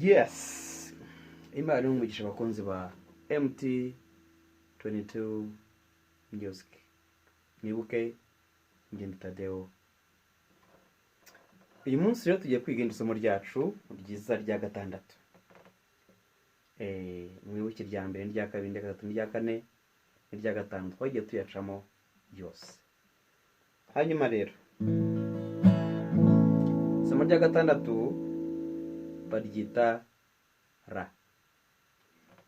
Yes, Imana n'umugisha abakunzi ba MT22 Music. Mwibuke ngende Tadeo. Uyu munsi rero tugiye kwiga indi somo ryacu ryiza rya gatandatu. Mwibuke irya mbere n'irya kabiri n'irya gatatu n'irya kane n'irya gatanu twagiye tuyacamo yose. Hanyuma rero isomo rya gatandatu baryita ra.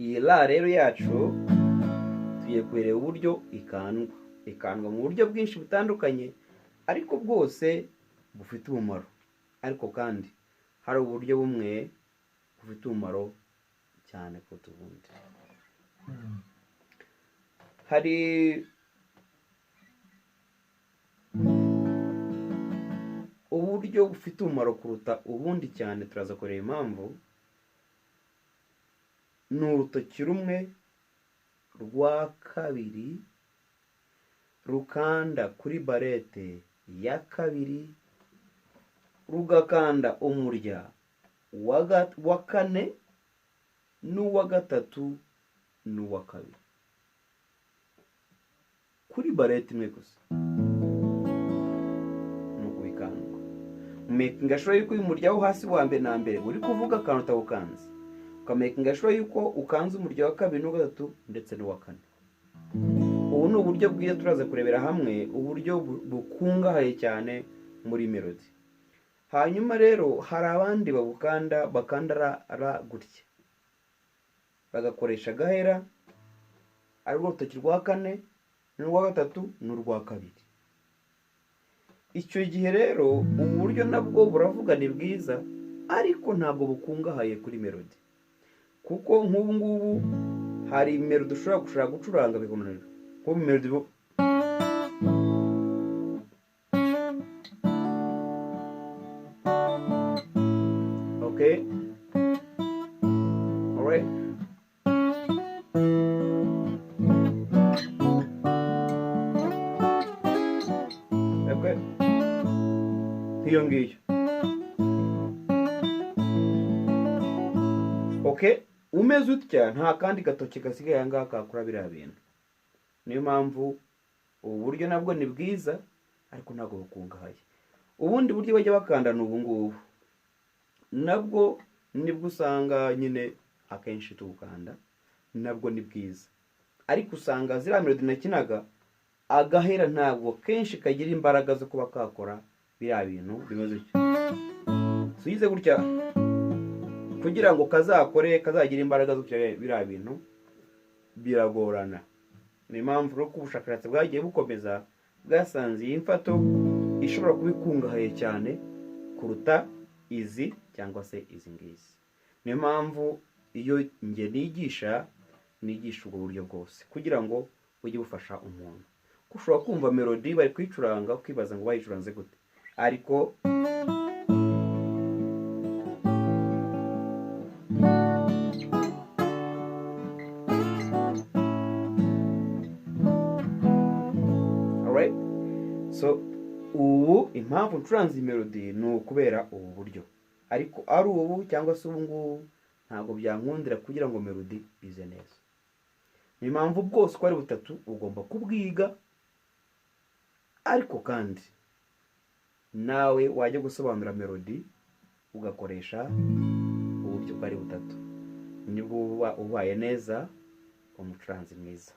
Iyi ra rero yacu tugiye kureba uburyo ikandwa. Ikandwa mu buryo bwinshi butandukanye ariko bwose bufite umumaro. Ariko kandi hari uburyo bumwe bufite umumaro cyane kuruta ubundi. Hari uburyo bufite umumaro kuruta ubundi cyane, turaza kureba impamvu. Ni urutoki rumwe rwa kabiri rukanda kuri barete ya kabiri, rugakanda umurya wa kane n'uwa gatatu n'uwa kabiri kuri barete imwe gusa. Nuko bikandwa umakinga sure yuko uyu murya wo hasi wa mbere na mbere uri kuvuga akantu utawukanze, ukamakinga sure yuko ukanze umurya wa kabiri n'uwa gatatu ndetse n'uwa kane. Ubu ni uburyo bwiza turaza kurebera hamwe, uburyo bukungahaye cyane muri melody. Hanyuma rero hari abandi babukanda bakanda ra gutya, bagakoresha agahera arirwo rutoki rwa kane n'urwa gatatu n'urwa kabiri. Icyo gihe rero ubu buryo nabwo buravuga ni bwiza, ariko ntabwo bukungahaye kuri melody, kuko nk'ubu ngubu hari melody ushobora gushaka gucuranga bikunanira. Nk'ubu melody okay, all right, okay, nk'iyo ngiyo. Okay, umeze utya nta kandi gatoki gasigaye aha ngaha kakora biriya bintu. Niyo mpamvu ubu buryo nabwo ni bwiza ariko ntabwo bukungahaye. Ubundi buryo bajya bakanda ni ubu ngubu, nabwo nibwo usanga nyine akenshi tubukanda, nabwo ni bwiza, ariko usanga ziriya melody nakinaga agahera ntabwo kenshi kagira imbaraga zo kuba kakora biriya bintu bimeze gutya. Suyize gutya kugira ngo kazakore kazagira imbaraga zo gukora biriya bintu biragorana. Ni impamvu rero ko ubushakashatsi bwagiye bukomeza bwasanze iyi mfato ishobora kuba ikungahaye cyane kuruta izi cyangwa se izi ngizi. Niyo mpamvu iyo njye nigisha ubwo buryo bwose kugira ngo bujye bufasha umuntu. Ushobora kumva melody bari kuyicuranga ukibaza ngo bayicuranze gute, ariko alright, so ubu impamvu ncuranze melody ni ukubera ubu buryo, ariko ari ubu cyangwa se ubu ngubu ntabwo byankundira kugira ngo melody ize neza. Ni impamvu bwose uko ari butatu ugomba kubwiga, ariko kandi nawe wajya gusobanura melody ugakoresha uburyo uko ari butatu, nibwo uba ubaye neza umucuranzi mwiza.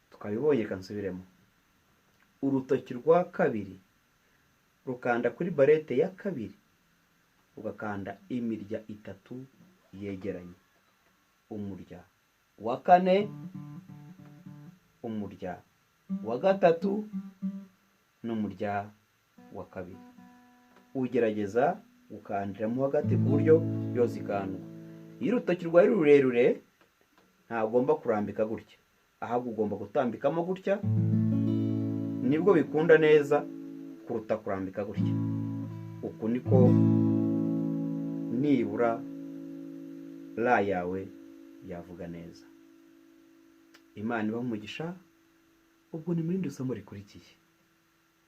Twabibonye, reka nsubiremo. Urutoki rwa kabiri rukanda kuri barete ya kabiri, ugakanda imirya itatu yegeranye, umurya wa kane, umurya wa gatatu n'umurya wa kabiri. Ugerageza ukandiramo hagati ku buryo yose ikandwa. Iyo urutoki rwawe ari rurerure ntagomba kurambika gutya, ahubwo ugomba gutambikamo gutya, nibwo bikunda neza kuruta kurambika gutya. Uku niko nibura ra yawe yavuga neza. Imana ibahe umugisha. Ubwo ni muri iri somo rikurikiye.